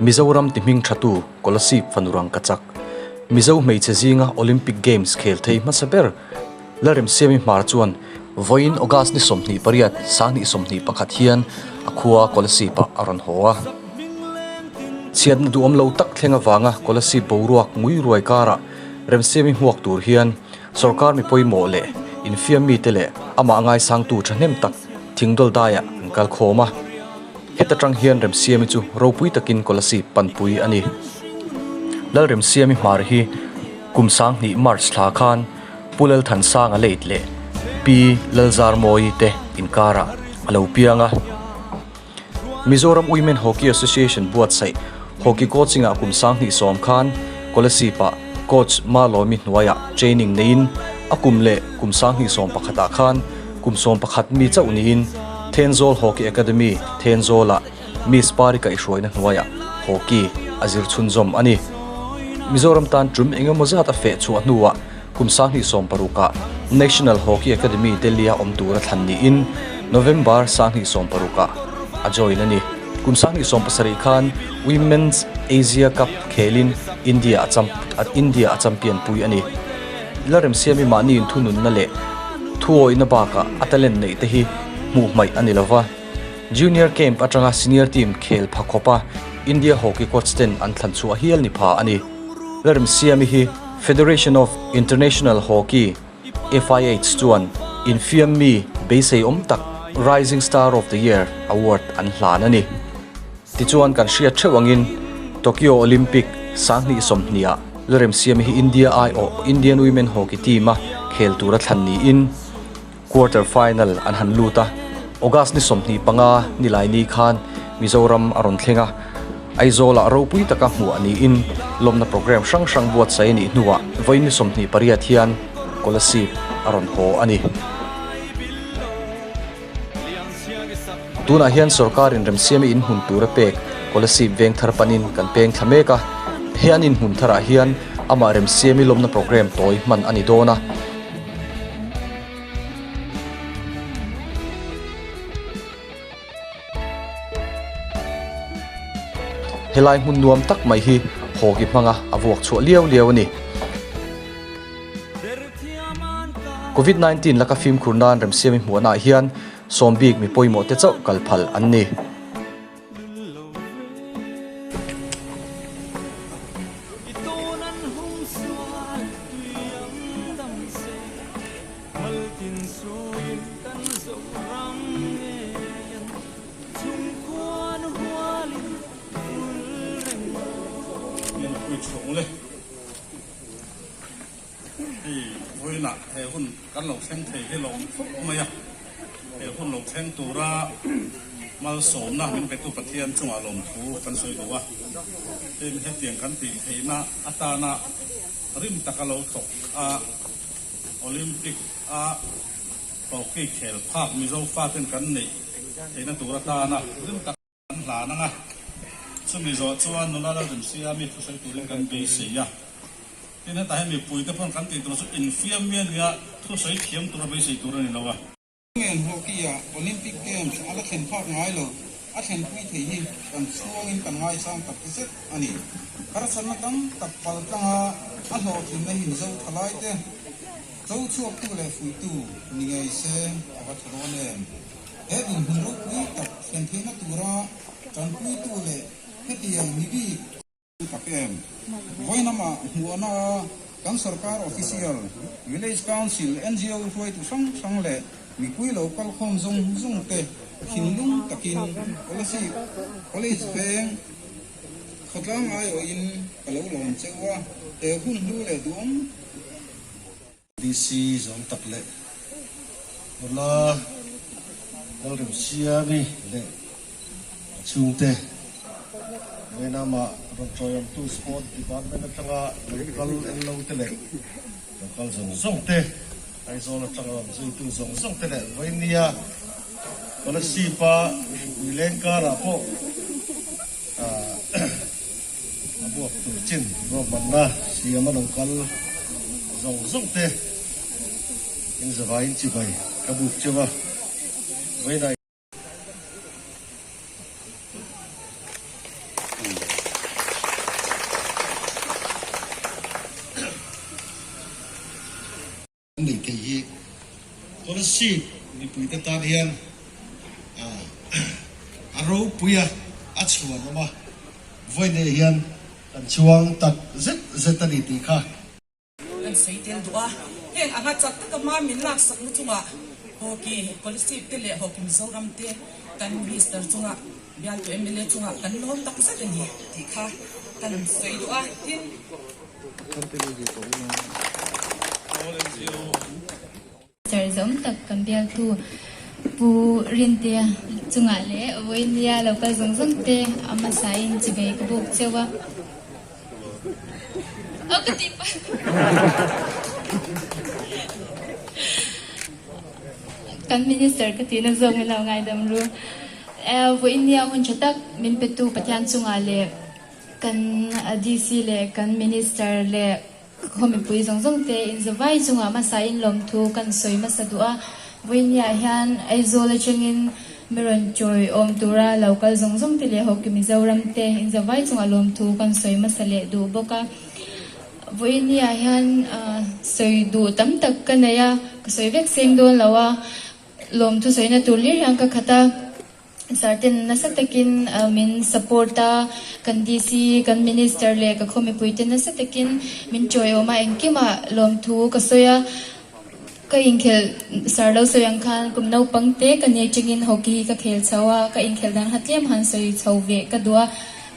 Mizoram ti hming thatu Kolasib fanu rangkachak, Mizo hmeichhe zinga Olympic Games khel thei hmasa ber Lalremsiami Hmar chuan vawiin August ni 28, 2021 hian a khua Kolasib-ah a rawn haw a. Chhiatna duhawm lo tak thleng avanga Kolasib boruak ngui ruai karah Remsiami hmuak tur hian Sorkar mi pawimawh leh infiam mite leh amah ngaisangtu thahnem tak thingdawl daiah an kal khawm a. Heta tang hian Remsiami chu ropui takin Kolasib panpui a ni. Lalremsiami hmar hi kum 2000 March thla khan Pu Lalthansanga late leh Pi Lalzarmawii te inkarah a lo piang a. Mizoram Women Hockey Association buatsaih hockey coaching-ah kum 2010 khan Kolasib-ah coach Malawmi hnuaiah training neiin a kum leh kum 2011-ah khan kum 11 mi chauh niin Thenzawl Hockey Academy, Thenzawlah Miss Pari kaihhruaina hnuaiah hockey a zir chhunzawm a ni. Mizoram tan tum engemaw zat a feh chhuah hnuah Kum 2016-ah National Hockey Academy Delhi-a awm tura thlan niin November 2016-ah a join a ni. Kum 2017 khan Women's Asia Cup khelin India a India a champion pui a ni. Lalremsiami mahni inthununna leh thuawihna bakah a talent neih te hi hmuh hmaih a ni lova. Junior camp atanga senior team khel pha khawpa India hockey coach ten an thlan chhuah hial ni pha a ni. Lalremsiami hi Federation of International Hockey, FIH, chuan infiam mi beisei awm tak Rising Star of the Year award an hlan a ni. Tichuan kan hriat theuh angin Tokyo Olympic 2020-ah Lalremsiami hi India aiawh Indian Women Hockey team-a khel tura thlan niin Quarter final an han lut a, August ni 25 Nilaini khan Mizoram a rawn thleng a, Aizawlah ropui taka hmuh a niin lawmna programme hrang hrang buatsaih a nih hnuah vawiin ni 28 hian Kolasib a rawn haw a ni. Tunah hian sorkarin remsiami inhmun tura pek Kolasib veng thar panin kan peng thla mek a, he an inhmun tharah hian amah remsiami lawmna programme tawi hman a ni dawn a. Helai hmun nuam tak mai hi hockey hmanga a vuak chhuah liau liau a ni. Covid 19 laka fimkhur nan remsiami hmuhnaah hian sawm bik mi pawimawh te chauh kal phal an ni. Hei vawiinah he hun kan lo thleng thei hi lawm khawp mai a, he hun lo thleng tura malsawmna min petu Pathian chungah lawmthu kan sawi duh a, tin hetiang kan tih theihna atana rim taka lo thawk a Olympic a hockey khel phak Mizo faten kan neih theihna tur atana rim tak Kan hlan ang a, chumi zawh chuan nula Lalremsiami thusawi turin kan beisei a. Tin, hetah hian mipuite pawn kan tih tur chu infiam mi a nia, thusawi thiam tura beisei tur a ni lo a. Ngen hockey-ah Olympic Games a la thlen phak ngai lo, a thlenpui thei hi kan chhuangin kan ngaisang tak zet a ni. Harsatna tam tak pal tlanga a hlawhtlinna hi Mizo thalaite cho chhuaktu leh fuihtu ni ngei se a va tha dawn em? He dinhmun ropui tak thlen theihna tura tanpuitu leh hetiang ni bik tak em? Vawiinamah hmuhna kan sorkar official, Village Council, ngo hruaitu hrang hrang leh mipui lo kalkhawm zawng zawng te thinlung takin Kolasib College veng khawtlang aiawhin ka lo lawm che u a, he hun hlu leh duhawm DC zawng tak leh nula Lalremsiami leh a chhungte Vainama rawn chawiawmtu Sport Department atanga lo kal en lo te leh lo kal zawng zawng te, Aizawl atanga rawn zuitu zawng zawng te leh Vainia Kolasib-a hripui leng karah pawh A buak tur chin ruahmanna siam a lo kal zawng zawng te in zavaiin chibai ka buk cheu a, vawiinah. Nei thei hi Kolasib mipuite tan hian a ropui a, a chhuan awm a, vawiinah hian kan chuang tak zet zet a ni tih kha. Kan sawi tel duh a, heng anga chak taka hma min laksakna chungah Hockey Kolasib te leh Hockey Mizoram te kan Minister chungah Bialtu mla chungah kan lawm tak zet a ni tih kha kan sawi duh a, tin. Sir zawm tak kan bialtu Pu Rintea chungah leh vawinia lo kal zawng zawng te a hmasain chivei ka buk cheu a. Aw ka tih palh. Kan Minister ka tihna zawk min lo ngaidam ru. Vawinia hun tha tak min petu Pathian chungah leh kan DC leh kan Minister leh khaw mipui zawng zawng te inzawvai chungah hmasain lawmthu kan sawi hmasa duh a. Vawinia hian Aizawl atangin mi rawn chawi awm tura lo kal zawng zawng te leh Hockey Mizoram te inzawvai chungah lawmthu kan sawi hmasa leh duh bawk a. Vawinia hian sawi duh tam tak ka nei a, ka sawi vek seng dawn lo a, lawmthu sawina tur hlir hian ka khat a. Sarten nasa takin min support a, kan DC, kan Minister leh ka khaw mipuite nasa takin min chawiawm a, engkimah lawmthu ka sawi a. Ka inkhelh sar lo sawi ang khan kum naupang te ka nia chungin hockey hi ka khel chho a, ka inkhelh dan kha tlem han sawi chho ve ka duh a,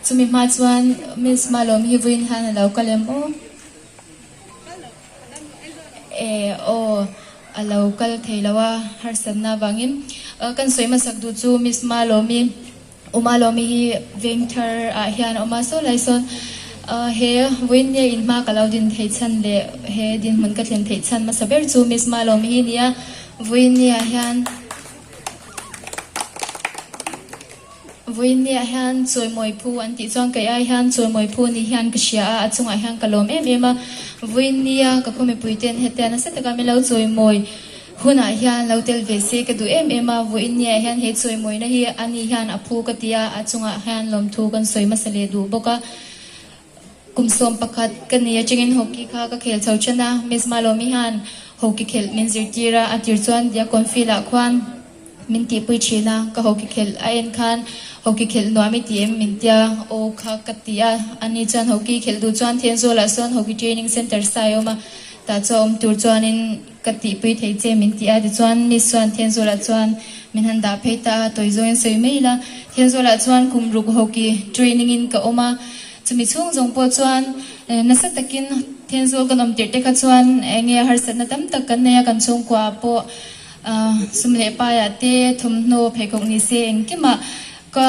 chumi hma chuan Miss Malawm hi vawiin hian a lo kal em aw? E aw, a lo kal thei lo a, harsatna avangin kan sawi hmasak duh chu Miss Malawmi. Uma Lawmi hi Vengthar ah hian a awm a, saw lai sawn he vawiin nge in hma ka lo din theih chhan leh he dinhmun ka thlen theih chhan hmasa ber chu Miss Ma Lawmi hi nia, vawiin nge ah hian vawiin nge ah hian chawimawi phu an tih chuan kei ai hian chawimawi phu ni hian ka hria a, a chungah hian ka lawm em em a, vawiin nia ka khaw mipui ten hetia nasa taka min lo chawimawi. Hunah hian lo tel ve se ka duh em em a, vawiin niah hian he chawimawina hi ani hian a phu ka ti a, a chungah hian lawmthu kan sawi hmasa leh duh bawk a. Kum 11 ka ni atangin hockey kha ka khel chho then a, Miss Malawmi hian hockey khelh min zirtir a, a tir chuan Diakon field ah khuan min tihpui thin a, ka hockey khelh a en khan hockey khelh nuam i ti em min tia, aw kha ka ti a, ani chuan hockey khelh duh chuan Thenzawl ah sawn hockey training center sai a awm a, tah chuan awm tur chuanin Ka tihpui thei che min ti a, tichuan Miss chuan Thianzawlah chuan min han dah phei ta a, tawi zawngin sawi mai ila. Thianzawlah chuan kum ruk hockey training in ka awm a, chumi chhung zawng pawh chuan nasa takin Thianzawl kan awm tirh te kha chuan enge harsatna tam tak kan nei a, kan chhungkua ah pawh sum leh paiah te thawmhnaw pheikhawk ni se engkimah ka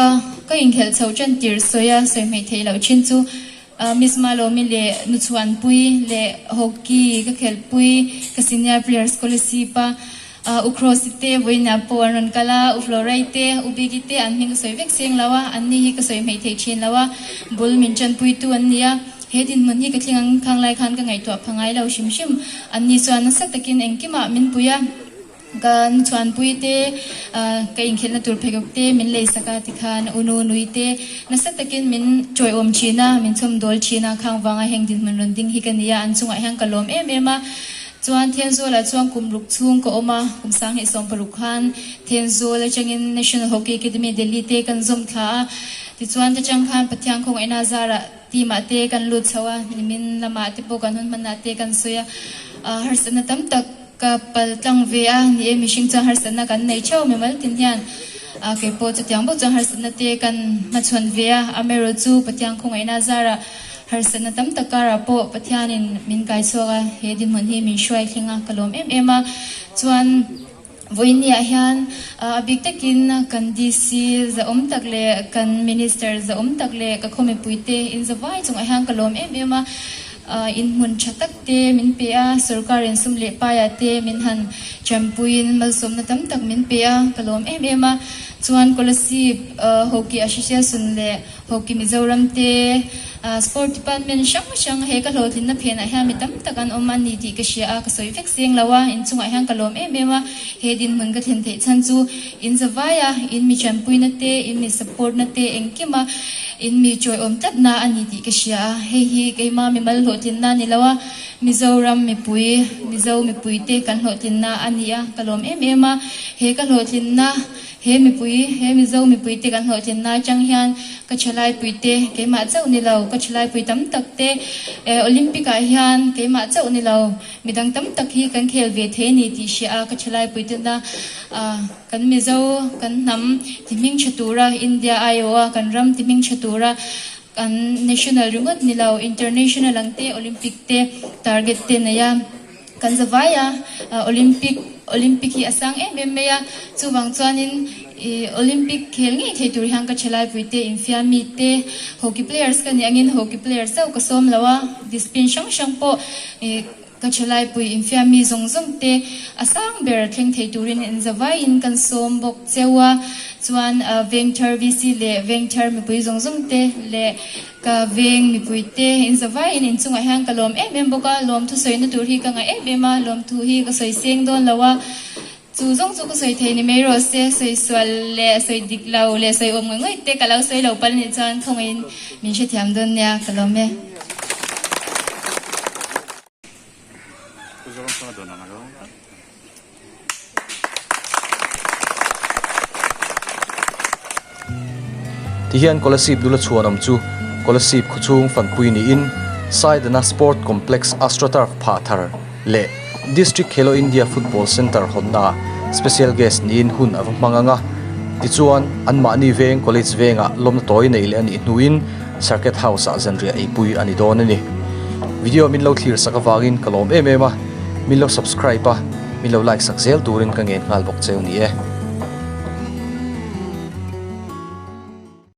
ka inkhelh chhoh tan tirh sawi a, sawi hmeih theih loh thin chu. Miss Malawmi leh Nuchhuanpui leh Hockey ka khelhpui ka senior player scholarship a U Cross-i te vawiinah pawh an rawn kal a, U Florai te, U Biki te an hming ka sawi vek seng lo a, anni hi ka sawi hmeih theih thin lo a, bul min tanpuitu an ni a, he dinhmun hi ka tling ang khang lai khan ka ngaihtuah pha ngai lo hrim hrim, anni chuan nasa takin engkimah min pui a. Ka nuchhuanpui te, ka inkhelhna tur pheikhawk te min leisak a tikhan u nu nui te nasa takin min chawiawm thin a, min chhawmdawl thin a, khang vanga heng dinhmun rawn ding hi ka ni a, an chungah hian ka lawm em em a. Chuan Thenzawlah chuan kum ruk chhung ka awm a, kum 2016 khan Thenzawl atangin National Hockey Academy Delhi te kan zawm thla a, tichuan ta chang khan Pathian khawngaihna zarah team ah te kan lut chho a, nimin lamah te pawh kan hun hmanah te kan sawi a, harsatna tam tak Ka pal tlang ve a, ni e mihring chuan harsatna kan nei theuh mimal tin hian kei pawh chutiang bawk chuan harsatna te kan hmachhawn ve a, amaherawh chu Pathian khawngaihna zarah harsatna tam tak karah pawh Pathianin min kai chhuak a, he dinhmun hi min hruai thleng a, ka lawm em em a, chuan vawiinniah hian a bik takin kan DC zahawm tak leh kan Minister zahawm tak leh ka khaw mipuite inzavai chungah hian ka lawm em em a. Inhmun tha tak te min pe a, sorkar in sum leh paia te min han champuiin malsawmna tam tak min pe a, ka lawm em em a. Chuan Kolasib Hockey Association leh Hockey Mizoram te Sport Department hrang hrang he ka hlawhtlinna phenah hian mi tam tak an awm a ni tih ka hria a, ka sawi vek seng lo a, inchungah hian ka lawm em em a. He dinhmun ka thlen theih chhan chu in zavai a, in mi chanpuina te, in mi support na te engkim a, in mi chawiawm tlatna a ni tih ka hria a, hei hi keima mimal hlawhtlinna a ni lo a. Mizoram mipui, Mizo mipuite kan hlawhtlinna a ni a, ka lawm em em a. He ka hlawhtlinna, he mipui, he Mizo mipuite kan hlawhtlinna atang hian ka thalaipuite keimah chauh ni lo, ka thalaipui tam tak te Olympic ah hian keimah chauh ni lo, midang tam tak hi kan khel ve thei a ni tih hria a, ka thalaipuite na kan Mizo, kan hnam ti hming tha tura India aiawh a, kan ram ti hming tha tura Kan national ringawt ni lo, international ang te, Olympic te target te nei a, kan za vai a, Olympic Olympic hi a sang em em mai a, chuvang chuanin ih Olympic khel ngei thei tur hian ka thalaipui te, infiammi te, hockey players ka nih angin hockey players chauh ka sawm lo a, discipline hrang hrang pawh ih Ka thalaipui infiammi zawng zawng te a sang ber thleng thei turin in za vaiin kan sawm bawk cheu a, chuan Vengthar VC leh Vengthar mipui zawng zawng te leh ka veng mipui te in za vaiin in chungah hian ka lawm em em bawk a, lawmthu sawina tur hi ka ngaih em em a, lawmthu hi ka sawi seng dawn lo a. Chu zawng chu ka sawi thei ni mai rawh se, sawi sual leh sawi dik lo leh sawi awm ngawih ngawih te ka lo sawi lo palh anih chuan khawngaihin min hrethiam dawn nia ka lawm e. Tihian Kolasib nula chhuanawm chu Kolasib khawchhung fanpui niin Saidana Sport Complex Astroturf phah thar leh District Khelo India Football Centre hawnnaah Special Guest niin hun a va hmang ang a. Tichuan, anmahni veng College vengah lawmna tawi nei leh a nih hnuin Circuit House-ah zanriah eipui a ni dawn a ni. Video min lo thlir sak avangin ka lawm em em a, min lo subscribe a, min lo like sak zel turin ka ngen nghal bawk cheu ni e.